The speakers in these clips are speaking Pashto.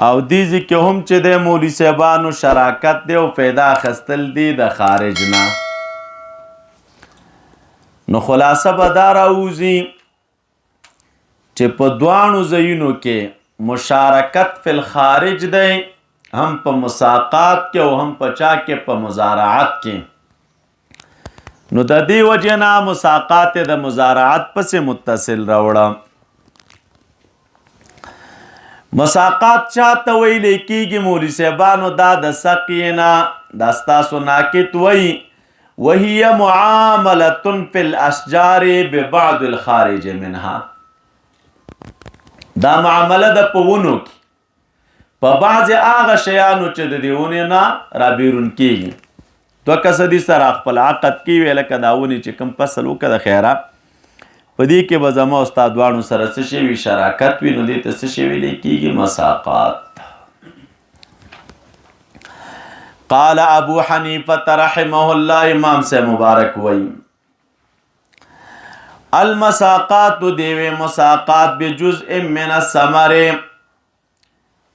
او دې ځکه هم چې د مولوی صاحبانو شراکت دی او فایده اخیستل دي د خارج نه. نو خلاصه به دا راوځي چې په دواړو ځایونو کې مشارکت فی الخارج دی، هم په مساقات کې او هم په چا کې، په مزارعت کې. نو د دې وجه نه مساقات د مزارعت پسې متصل راوړه. مساقات چاته ویل کېږي مولوی صاحبانو؟ دا د سقینا دا ستاسو ناکت وی، وهي معامله فی الاشجار ببعض الخارج منها. دا معامله د په ونو کې په بعضې هغه شیانو چې د دې ونې نه را بیرون کېږي. دوه کسه دي سره خپل عقد کې وي، لکه دا ونې چې کوم فصل وکړه د خیره، په دې کې به زما او ستا دواړو سره څه شی وي، شراکت وي. نو دې ته څه شی ویلی کېږي؟ مساقات. قال ابو حنیفه رحمه الله، امام سے مبارک وایي المساقات دیوی مساقات بجزء من الثمر،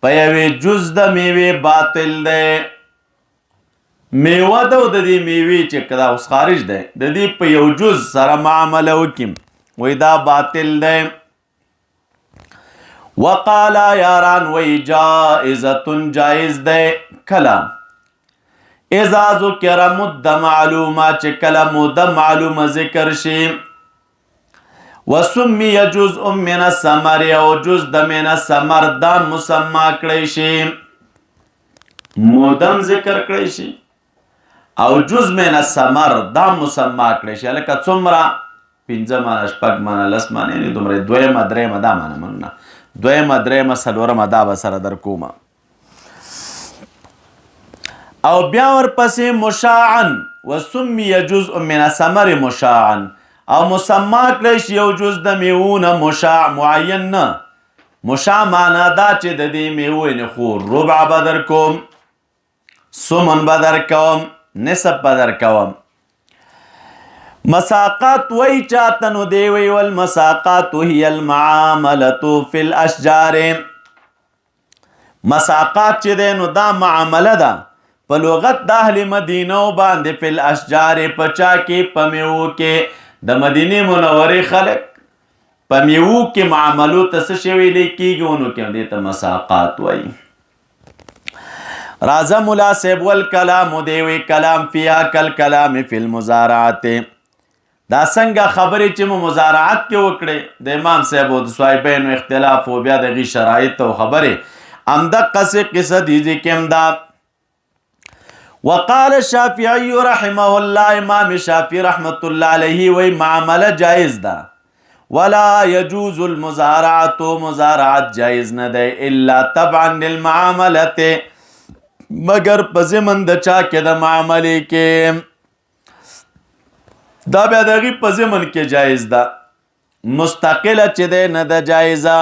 په یوې جز د میوې باطل دی. میوه ده او د دې میوې چې کدا اوس خارج دی، د دې په یو جز سره معامله وکیم، وای دا باطل دی. وقال یاران وی جائزه، جائز دی. کلا اذا ذکر مد معلومه، چې کله مد معلومه ذکر شي، وسمی جزء من الثمر، او جز د من الثمر دا مسما کړی شي، مودم ذکر کړی شي او جز من الثمر دا مسما کړی شي. لکه څومره؟ پنځه مانه، شپږ مانه، لس مانه، یعنی دومره، دویمه درېیمه دا مانه مننه، دویمه درېیمه څلورمه دا به سره در کومه. او بیا ورپسې مشاعا، وسمی جزء من الثمر مشاعا، او مسما کړی شي یو جز د میوو نه مشاع، معین نه. مشاع معنا دا چې د دې میوو یعنې خو ربع به در کوم، ثمن به در کوم، نصف به در کوم. مساقات وای چاته؟ نو دی وی والمساقات هي المعامله فی الاشجار. مساقات چې دی نو دا معامله ده په لغت د اهل مدینه باندې، فی الاشجار، په چا کې؟ په میوو کې. د مدینه منورې خلک په میوو کې معاملو ته څه شی ویلی کېږي؟ ونو کې دې ته مساقات وایي. راځه مولا صاحب، والکلام دی وی کلام فیها کالکلام فی المزارعات. دا څنګه خبرې چې مو مزارعت کې وکړې، د امام صاحب او د صاحبینو اختلاف او بیا دغې شرایط او خبرې، همدقسې قصه دي ځکه هم دا. وقال الشافعي رحمه الله، امام شافعي رحمت الله علیه وی معامله جائز ده، ولا يجوز المزارعه، مزارعت جائز نه ده، الا تبعا للمعامله، مگر په ضمن د چا کې؟ د معاملې کې. دا بیا د هغې په ضمن کې جایز ده، مستقله چې ده نه ده جایزه.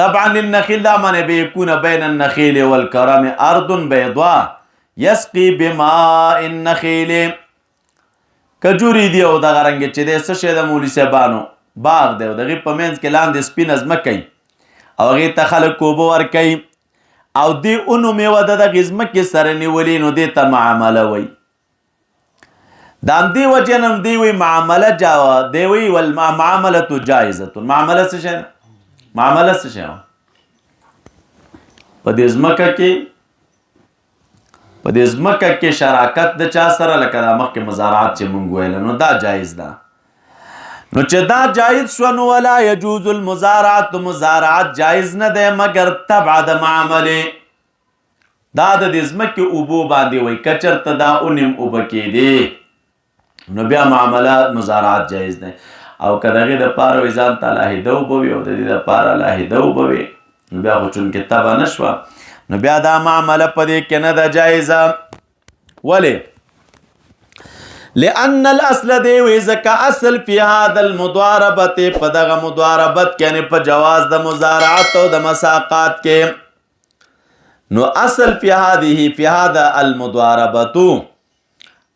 طبعا للنخيل، دا معنی به يكون بين النخيل والكرم ارض بيضاء يسقي بماء النخيل. کجوري دی او دغه رنګ چې دی څه شی د مولوي صاحبانو باغ دی، او دغې په منځ کې لاندې سپینه ځمکه وي او هغې ته خلک اوبه ورکوي، او دې اونو میوه د دغې ځمکې سره نیولې، نو دې ته معامله وایي. د همدې وجې نه دی وایي معامله جا دی وایي والمعاملة جایزة. معامله څه شی ده؟ معامله څه شی ده؟ په دې ځمکه کې، په دې ځمکه کې شراکت د چا سره، لکه دا مخکې مزارعات چې مونږ ویل، نو دا جایز ده. نو چې دا جایز شو، نو ولا یجوز المزارعات، مزارعات جایز نه دی مګر تبع د معاملې. دا د دې ځمکې اوبو باندې وایي، که چېرته دا اونیم اوبه کېدې نو بیا معامله مزارعات جایز دی، او که د هغې دپاره وایي ځان ته علاحده اوبه وي او د دې دپاره علاحده اوبه وي، نو بیا خو چونکې تبع نه شوه، نو بیا دا معامله په دې کې نه ده جایزه. ولې؟ لأن الاصل دی وی ځکه اصل فی هذا المضاربت، په دغه مضاربت کې، یعنی په جواز د مزارعت او د مساقات کې، نو اصل فی هذه فی هذا المضاربت،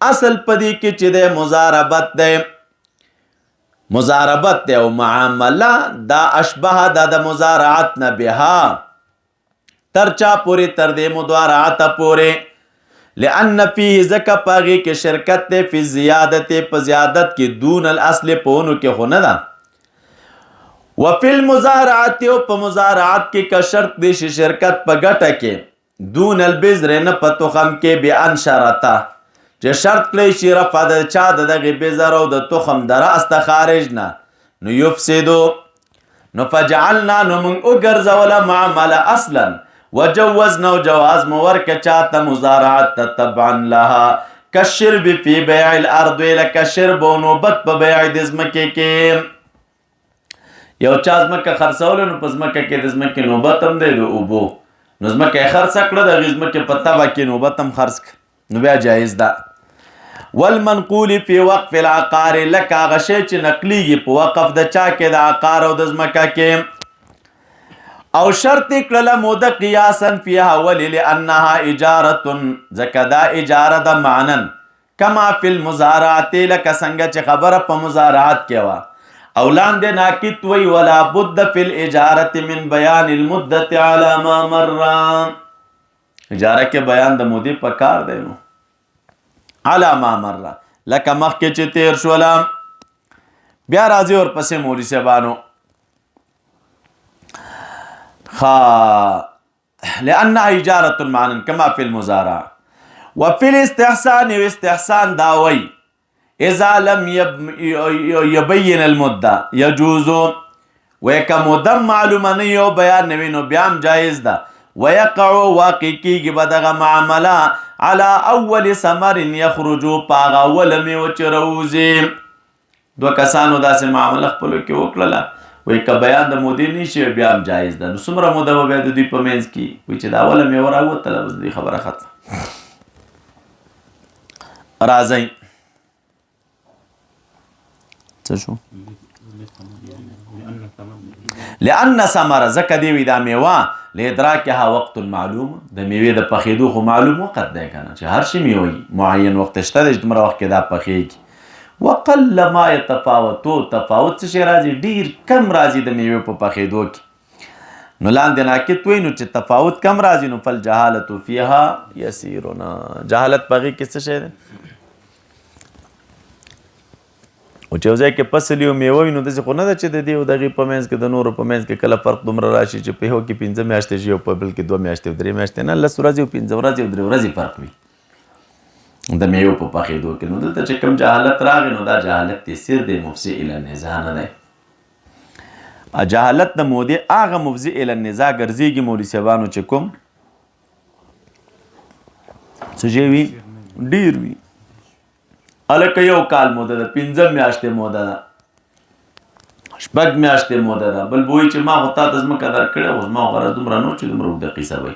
اصل په دې کې چې د مضاربت دی، مضاربت دی او معامله دا اشبه دا د مزارعت نه بها. تر چا پورې؟ تر دې مضارعت پورې. لأن فيه زکه پاغي کې شرکت ته فی زیادت، په زیادت کې، دون الاصل، پونو کې خو نه ده. وفي المزارعت، او په مزارعت کې که شرط دی شي شرکت په ګټه کې، دون البذر، نه په تخم کې، بان شرطه، چې شرط کړی شي رفع د چا؟ د دغه بذر او د تخم د راس د خارج نه، نو یفسدو. نو فجعلنا، نو موږ وګرځوله معامله اصلا، وجوزنا، جواز مو ورکه چاته؟ مزارعت ته، تبعا لها، کشرب فی بیع الارض، لکه شرب او نوبت په بیع د ځمکې کې. یو چا ځمکه خرڅوله، نو په ځمکه کې د ځمکې نوبت هم دی د اوبو، نو ځمکه یې خرڅه کړه، د هغې ځمکې په تبع کې نوبت هم خرڅ کړه، نو بیا جایز ده. والمنقول فی وقف العقار، لکه هغه شی چې نقلیږي په وقف د چا کې؟ د عقار او د ځمکه کې، او شرط کړله موده قیاسا فیها. ولی؟ لانها اجاره، ځکه دا اجاره ده معنن، کما فی المزارعات، لکه څنګه چې خبره په مزارعات کې وه. او لاندې ناکت وی ولا بد فی الاجاره من بیان المدة على ما مر. اجاره کې بیان د مودې په کار دی، نو على ما مر، لکه مخکې چې تیر شولا. بیا راځي ورپسې مولوي صاحبانو. خا لأنها إجارة معنى كما في المزارعة. وفي الاستحسان، واستحسان داوي إذا لم يبين المدة يجوز، وکه موده معلومه نه یو بیان نه وي، نو بیا هم جایز ده. ويقع، واقع کیږي به دغه معامله على اول ثمر يخرج، په هغه اوله میوه چې راوځي. دوه کسانو داسې معامله خپلو کې وکړله، وایي که بیان د مودې نه شي بیا هم جایز ده. نو څومره موده به بیا د دوی په منځ کې وایي چې دا اوله میوه راووتله، بس د دوی خبره ختمه. راځئ، څه شو؟ لأن ثمره، ځکه دی وی دا میوه، لادراکها وقت معلوم، د میوې د پخېدو خو معلوم وخت دی کنه، چې هر شي میوه معین وخت شته دی چې دومره وخت کې دا پخېږي. وقل ما يتفاوتو، تفاوت څه شی راځي؟ ډیر کم راځي د میوې په پخېدو کې. نو لاندې ناکت وی، نو چې تفاوت کم راځي، نو فالجهالة فيها يسيرنا، جهالت پغې کې څه شی دی؟ او چې یو ځای کې فصل یو میوه وي، نو داسې خو نه ده چې د دې او دغې په منځ کې، د نورو په منځ کې کله فرق دومره راشي چې په یو کې 5 میاشتې شي او په بل کې 2 میاشتې او 3 میاشتې. نه، 10 ورځې او 5 ورځې او 3 ورځې فرق وي د میوو په پخېدو کې. نو دلته چې کوم جهالت راغی، نو دا جهالت یسیر دی، مفضي الی النزاع نه دی. جهالت د مودې هغه مفضي الی النزاع ګرځېږي مولوي صاحبانو چې کوم څه شی وي؟ ډیر وي. الکه یو کال موده ده، 5 میاشتې موده ده، 6 میاشتې موده ده، بل به وایي چې ما خو تا ته ځمکه درکړې، خو زما غرض دومره نه چې دومره اوږده قصه وي،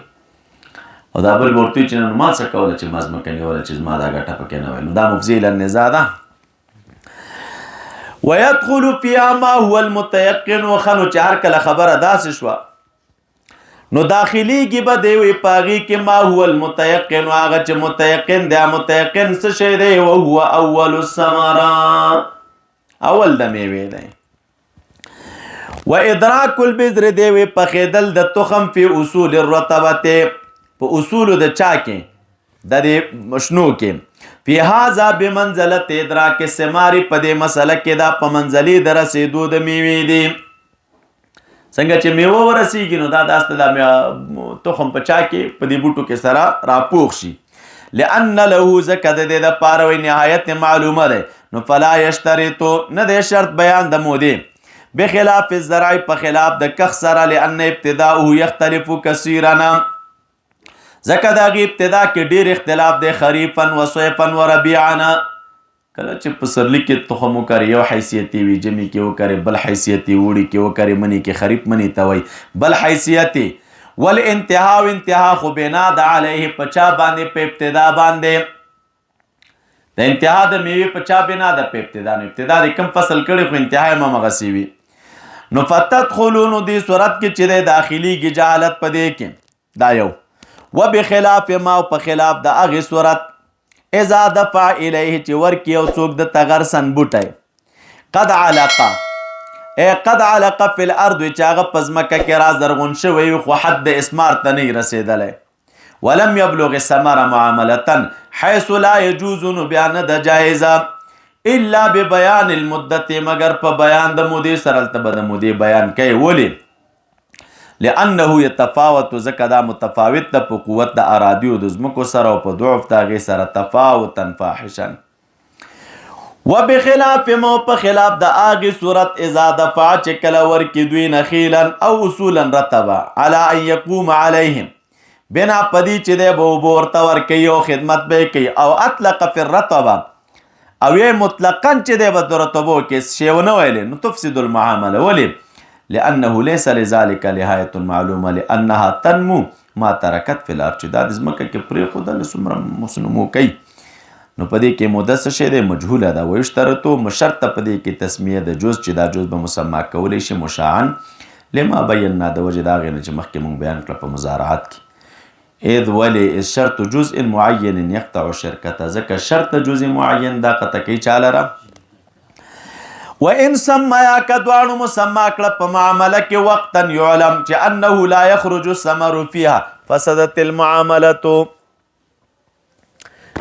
او دا بل به ورته وایي چې نو ما څه کوله چې ما ځمکه نیوله چې زما دا ګټه پکې نه وای. نو دا مفضي الی النزاع ده. ويدخل فيها ما هو المتيقن. وخنو چې هر کله خبره داسې شوه، نو داخليږي به دی وی پاغي کې ما هو المتيقن، هغه چې متيقن دی. متيقن څه شی دی؟ او هو اول الثمره، اول د میوه دی. و ادراک البذر، دی وی پخېدل د تخم، فی اصول الرطبه، په اصول د چا کې؟ د دې مشنو کې، فی هذا بمنزله ادراک الثمار، په دې مسله کې دا په منزلي د رسیدو د میوې دی. څنګه چې میوه ورسیږي، نو دا داسته د تخم په چا کې؟ په دې بوټو کې سره راپوخ شي. لأن له، ځکه د دې د پاره وی نهایت معلومه ده، نو فلا یشترطو، نه د شرط بیان د مودې، بخلاف الزرع، په خلاف د کښت سره، لأن ابتداؤه يختلف كثيرا، ځکه د هغې ابتدا کې ډیر اختلاف دی، خریفا و صیفا و ربیعا. کله چې پسرلی کې تخم وکري یو حیثیت وي، جمی کې وکري بل حیثیت، وړي کې وکري منی کې، خریف منی ته وای، بل حیثیت. والانتهاء، انتها خو بنا د علیه، پچا باندې؟ په ابتدا باندې. د انتها د میوه په چا بنا ده؟ په ابتدا. نو ابتدا د کم فصل کړي، خو انتها یې مغسی وي. نو فتدخلون، دې صورت کې چې د داخلي کې جهالت پدې کې دا یو. وبخلاف ما، په خلاف د هغه صورت، اذا دفع الیه، چې ورکی او څوک د تغرسن بوټی، قد علاقه، ای قد علق فی الارض، چې هغه په ځمکه کې را زرغون شوی وي خو حد د اسمار ته نه رسېدلی، ولم يبلغ الثمر معاملة حيث لا يجوز، نو بیا نه ده جایزه الا ببیان المدت، مګر په بیان د مودې سره. هلته به د مودې بیان کوي. ولې؟ لأنه يتفاوت، ځکه دا متفاوت ده په قوت د اراضیو د ځمکو سره او په ضعف د هغې سره تفاوتا فاحشا. وبخلاف مو په خلاف د هغې صورت اذا دفع، چې کله ورکي دوی نخیلا او اصولا رطبا على ان يقوم عليهم، بنا پدی چې دی به اوبه ورته ورکوي او خدمت به یې کوي، او اطلق فی الرطبه، او یې مطلقا چې دی به د رطبو کې شی ونه ویلې، نو تفسد المعامله. ولې؟ لأنه ليس لذلك نهاية معلومة لأنها تنمو ما ترکت فی الارض، چې دا د ځمکه کې پرېښودله څومره نمو کوي، نو په دې کې موده څه شی دی؟ مجهوله ده. ویشترتو مشرط په دې کې تسمیه د جز، چې دا جز به مسما کولی شي مشاعا لما بینا، د وجې د هغې نه چې مخکې مونږ بیان کړه په مزارعات کې. اذ ولې؟ اذ شرط جزء معین یقطع شرکته، ځکه شرط جزء معین دا قطع کوي چا لره. وان سمیا، که دواړو مسما کړه په معامله کې وقتا يعلم چې انه لا يخرج الثمر فيها فسدت المعامله.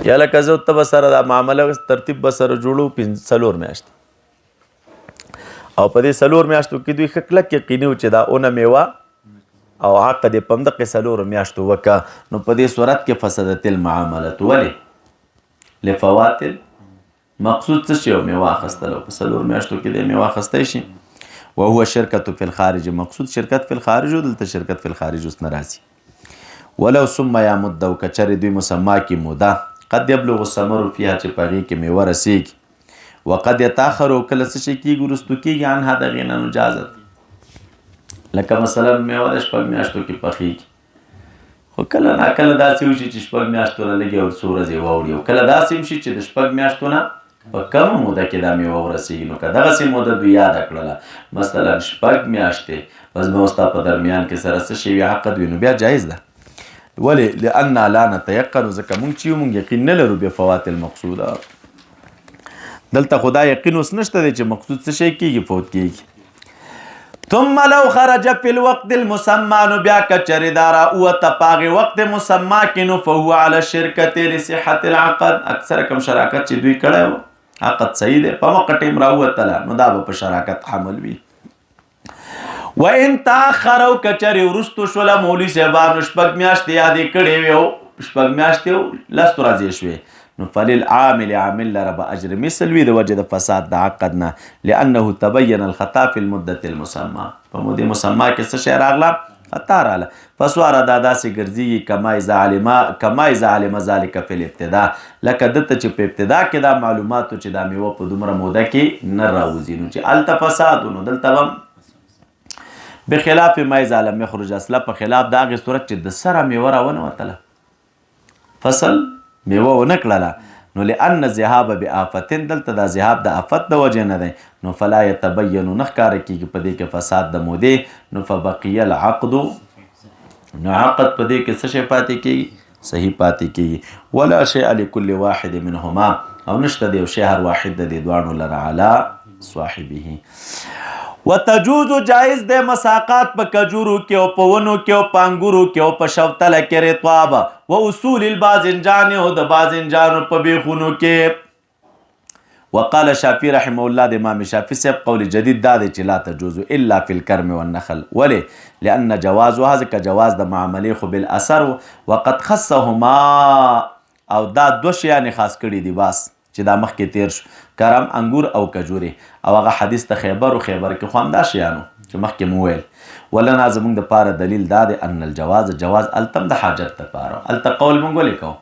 یا لکه زه ته به سره دا معامله ترتیب به سره جوړو 4 میاشتې، او په دې 4 میاشتو کې دوی ښه کلک یقیني و چې دا اونه میوه او عقد یې په همدغې 4 میاشتو وکړه، نو په دې صورت کې فسدت المعامله. ولې؟ لفوات مقصود څه شی؟ میوه اخیستل، او په 4 میاشتو کې دی میوه اخیستی شي. وهو شرکت فی الخارج، مقصود شرکت فی الخارج، دلته شرکت فی الخارج اوس نه راځي. ولو ثم یا مده، او که چېرې دوی مسما کې موده قد یبلغ الثمر فیها، چې په هغې کې میوه رسېږي، وقد یتاخر، او کله څه شی کېږي؟ وروستو کېږي عنها د هغې نه، نو جازت. لکه مثلا میوه د 6 میاشتو کې پخېږي، خو کله ناکله داسې وشي چې 6 میاشتو نه لږې او څو ورځې واوړي، او کله داسې هم شي چې د 6 میاشتو نه په کمه موده کې دا میوه ورسېږي. نو که دغسې موده دوی یاده کړله، مثلا 6 میاشتې بس به ستا په درمیان کې سره څه شی وي؟ عقد وي، نو بیا جایز ده. ولې؟ لأن لا نتيقن، ځکه مونږ چې یو مونږ یقین نه لرو بفوات المقصوده. دلته خو دا یقین اوس نشته دی چې مقصود څه شی کېږي، فوت کېږي. ثم لو خرج في الوقت المسمى، نو بیا که چېرې دا راووته په هغې وقت مسمى کې، نو فهو على الشرکة لصحة العقد. اکثره کوم شراکت چې دوی کړی و عقد صحیح دی، په موقع ټیم راووتله، نو دا به په شراکت حمل وي. وان تاخروا، که چېرې وروستو شوله مولوي صاحبانو 6 میاشتې یادې کړې وې او 6 میاشتې او 10 ورځې شوې، نو فللعامل، عامل لره به اجر مثل وي د وجې د فساد د عقد نه، لأنه تبین الخطا فی المدة المسمى. په مدې مسمى کې څه شی راغله؟ خطا راغله. فسواره دا داسې ګرځېږي کما اذا علم ذلک فی الابتداء، لکه ده ته چې په ابتدا کې دا معلوماتو چې دا میوه په دومره موده کې نه راوځي، نو چې هلته فساد و نو دلته به بخلاف ما اذا لم يخرج اصلا، په خلاف د هغې صورت چې د سره میوه راونه وتله، فصل میوه ونه کړله، نو لأن ذهاب بآفت، دلته دا ذهاب د آفت د وجې نه دی، نو فلا یتبین، نه ښکاره کېږي په دې کې فساد د مودې، نو فبقي العقد، نو عقد په دې کې څه شی پاتې کېږي؟ صحیح پاتې کېږي. ولا شیء لكل واحد منهما، او نشته دی یو شی هر واحد د دې دواړو لره علی صاحبه. وتجوز، جائز دی مساقات په کجورو کې او په ونو کې او په انګورو کې او په شوتله کې رطاب و اصول الباذنجان، او د باذنجانو په بیخونو کې. وقال شافعي رحمه الله، د امام شافعي صاحب قول جدید دا دی چې لا تجوز الا فی الکرم والنخل. ولې؟ لأن جوازها، ځکه جواز د معاملې خو بالاثر، وقد خصهما، او دا دوه شیان خاص کړي دي باس چې دا مخکې تیر شو، کرم، انګور او کجورې، او هغه حدیث ته خیبر او خیبر کې خو همدا شیانو چې مخکې مو ویل. ولنا، زمونږ دپاره دلیل دا دی ان الجواز، جواز هلته هم د حاجت دپاره، هلته قول مونږ ولې کوو؟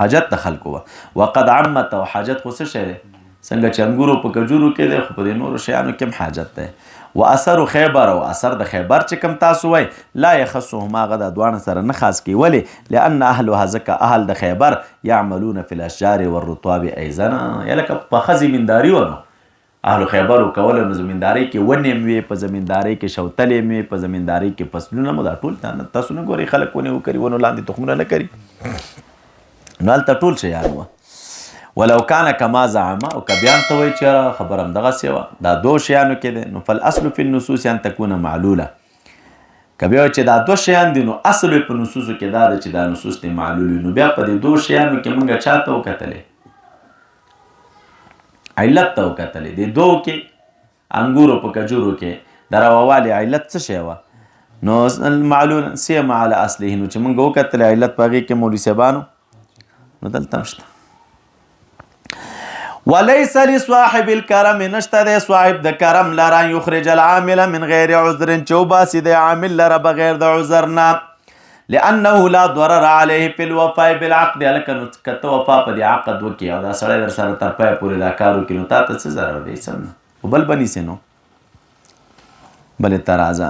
حاجت د خلکو وه. وقد عمت، او حاجت خو څه شی دی؟ څنګه چې انګورو په کجورو کې دی، خو په دې نورو شیانو کې هم حاجت دی. و اثر خیبر، او اثر د خیبر چې کوم تاسو وای، لا یخصهما، هغه دا دواړه سره نه خاص کوي. ولې؟ لأن اهلها، ځکه اهل د خیبر یعملون فی الاشجار والرطاب ایضا، یا لکه پخه زمینداري وه، نو اهل خیبر کوله، نو زمیندارۍ کې ونې هم وې، په زمیندارۍ کې شوتلې هم وې، په زمیندارۍ کې فصلونه مو دا ټول تاسو نه ګورئ خلک ونې وکري، ونو لاندې تخمونه نه کري، نو هلته ټول شیان وه. ولو کان کما زعم، او که بیان ته وایي چې خبره هم دغسې وه، دا دوو شیانو کې دی، نو فالاصل فی النصوص ان تکون معلوله. که بیا چې دا دوه شیان دي نو اصل په نصوصو کې دا ده چې دا نصوص دې معلول وي، نو بیا په دې دوو شیانو کې مونږ چا ته وکتلې؟ علت ته وکتلې. دې دوو کې انګورو په کجورو کې د رواوالي علت څه شی وه؟ نو معلول سیما علی اصله. نو چې مونږ وکتلې علت په هغې کې مولوي صاحبانو، نو دلته هم شته. وليس لصاحب الكرم، نشته د صاحب د کرم لره، یخرج العامل من غیر عذر، چې وباسي د عامل لره بغیر د عذر نه، لأنه لا ضرر عليه في الوفاء بالعقد. هلکه نو که ته وفا په دې عقد وکړې او دا سړی در سره تر پایه پورې دا کار وکړي، نو تا ته څه ضرر دی؟ څه نه، خو بل به نیسې. نو بلې ته راځه.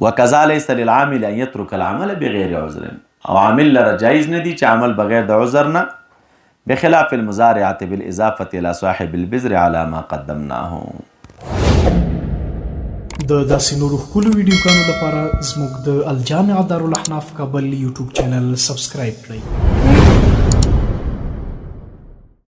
وکذا ليس للعامل ان يترك العمل بغیر عذر، او عامل لره جایز نه دي چې عمل بغیر د عذر نه، بخلاف المزارعة بالإضافة إلى صاحب البذر على ما قدمناه. د داسې نورو ښکلو ویډیوګانو لپاره زموږ د الجامعه دارالاحناف کابل یوټیوب چینل سبسکرایب کړئ.